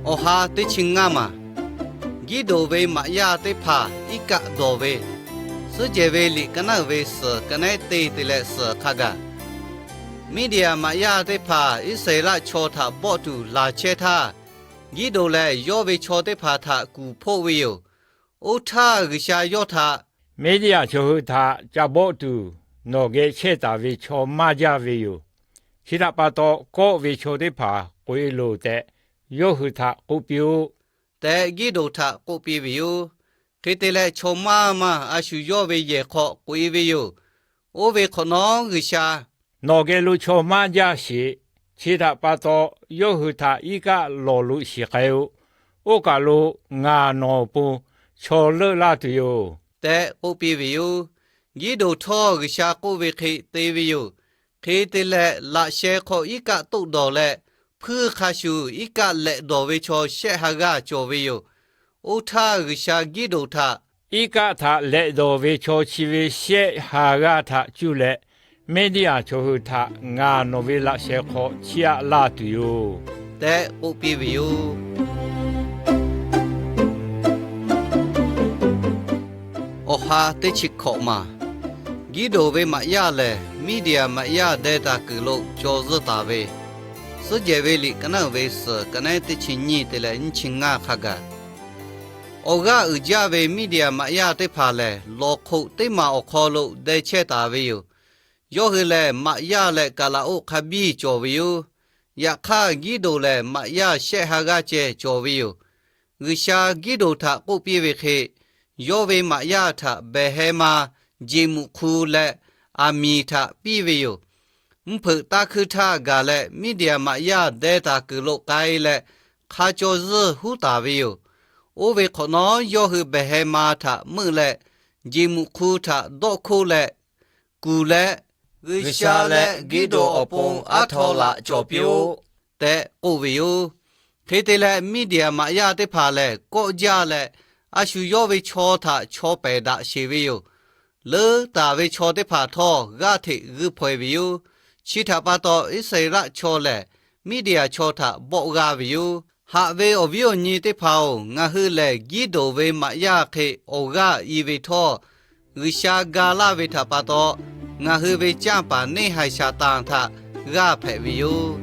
Awˬ ha teˇ chi ngaˇ maˬ, Giˇdoˍ ve maꞈ yaˇ teˇ hpaˍ iˉ kaˆ dawˬ ve, suhˉ jehˬ ve liꞈ ka naˉ uiˍ ve suhˍ ka nehˉ te te leh suhˍ hk'a gaˬ, Miˇdiˍaˍ maꞈ yaˇ teˇ hpaˍ Iˉsaˍreˍlaˆ chaw htaꞈ bawˆ tuˬ laˬ chehˇ htaˇ, Giˇdoˍ lehˬ yawˇ ve chaw teˇ hpaˍ htaꞈ kuˬ hpoˆ ve yoˬ. Oˇ htaˇ G'uiˬsha yawˇ htaꞈ, Miˇdiˍaˍ chaw hui htaꞈ ca bawˆ tuˬ nawˬ geh chehˇ taˍ ve chaw maˇ jaˇ ve yoˬ. Chi htaꞈ pa taw, kawˆ ve chaw teˇ hpaˍ k'oꞈ-e loˬ tehꞈ, yawˇ hui htaꞈ k'oˆ piˇ-oˆ tehꞈ, Giˇdoˍ htaꞈ k'oˆ piˇ ve yoˬ. Hk'e te leh, chaw maˇ maˇ a shu yawˇ ve yehˬ hk'aw k'oꞈ-e ve yoˬ. Oˇ ve hk'awꞈ nawˉ G'uiˬsha, Nawˬ geh lo chaw maˇ jaˇ sheˍ. Chi htaꞈ pa taw, yawˇ hui htaꞈ iˉ kaˆ lawˬ lo shiˍ k'ai-o. Oˇ kaˬ lo ngaˬ nawˬ pon chaw leuˆ laˇ tuˬ yoˬ tehꞈ k'oˆ piˇ ve yoˬ. Giˇdoˍ htawˇ G'uiˬsha k'oˆ ve hk'e te ve yoˬ. Hk'e te leh, laꞈ sheh hk'aw iˉ kaˆ toˆ dawˬ leh, hpuiˇ hk'a shuˍ iˉ kaˆ lehꞈ dawˬ ve chaw shehˆ ha g'aˇ cawˬ ve yoˬ. Oˇ htaˇ G'uiˬsha Giˇdoˍ htaꞈ, Iˉ kaˆ htaꞈ lehꞈ dawˬ ve chaw chi ve shehˆ ha g'aˇ htaꞈ cuˇ leh, Miˇdiˍaˍ chaw hui htaꞈ ngaˬ nawˬ ve laꞈ sheh hk'aw chiˇ aˆ laˇ tuˬ yoˬ tehꞈ k'oˆ piˇ ve yoˬ. Awˬ ha teˇ chi hkawꞈ maˬ, Giˇdoˍ ve maꞈ yaˇ lehˬ Miˇdiˍaˍ maꞈ yaˇ deh taˍ kuiˬ lo caw zuhˇ taˍ ve, suhˉ jehˬ ve liꞈ ka naˉ uiˍ ve suhˍ ka nehˉ teˇ chi nyiˇ te leh nyiˇ chi ngaˇ hk'a gaˬ, awˬ g'aˇ uiˍ jaˇ ve Miˇdiˍaˍ maꞈ yaˇ teˇ hpaˍ lehˬ, lawˬ hk'oꞈ teˇ maˬ awˬ hk'aw lo deh chehˇ taˍ ve yoˬ. Yawˇ hui lehˬ, maꞈ yaˇ leh kaˍlaˍoˆ hk'a biˇ cawˬ ve yoˬ. Yaꞈ hk'aˇ, Giˇdoˍ lehˬ maꞈ yaˇ shehˆ ha g'aˇ ceh cawˬ ve yoˬ. G'uiˬsha Giˇdoˍ htaꞈ k'oˆ piˇ ve hk'e, yawˇ ve maꞈ yaˇ htaꞈ Behˬhehˇma, Jeˍmuꞈhkhu leh Aˍmiˍ htaꞈ piˇ ve yoˬ. Mvuhˇ hpeuꞈ taˇ hkuiˇ htaˇ gaˬ leh, Miˇdiˍaˍ maꞈ yaˇ deh taˍ kuiˬ lo k'ai leh, hk'a caw zuhˇ huˉ taˍ ve yoˬ. Oˇ ve hk'awꞈ nawˉ, yawˇ hui Behˬhehˇma htaꞈ meuˆ leh, Jeˍmuꞈhkhu htaꞈ dawˆ hkoˇ leh, kuˬ leh, G'uiˬsha leh Giˇdoˍ awˬ pon aˉ htaw laꞈ cawˬ piˇ-oˆ tehꞈ k'oˆ ve yoˬ. Hk'e te leh, Miˇdiˍaˍ maꞈ yaˇ teˇ hpaˍ lehˬ, kawˆ jaˇ leh, a shu yawˇ ve chaw htaꞈ chaw pehˍ daꞈ sheˍ ve yoˬ. Leuˉ taˍ ve chaw teˇ hpaˍ htawˇ, g'aˇ hteꞈ g'uiˇ hpaw-e ve yoˬ. Chi htaꞈ pa taw, Iˉsaˍreˍlaˆ chaw lehˬ Miˇdiˍaˍ chaw htaꞈ bawˆ g'a ve yoˬ. Haꞈ ve awˬ viˉ awˬ nyi teˇ hpaˍ-oˬ, ngaˬ hui lehˬ Giˇdoˍ ve maꞈ yaˇ hk'e awˬ g'aˇ i ve htawˇ, G'uiˬsha ga laˇ ve htaꞈ pa taw, ngaˬ hui ve canˇ paˍ neˇhaiˬ Saˍtanˍ htaꞈ g'aˇ hpehꞈ ve yoˬ.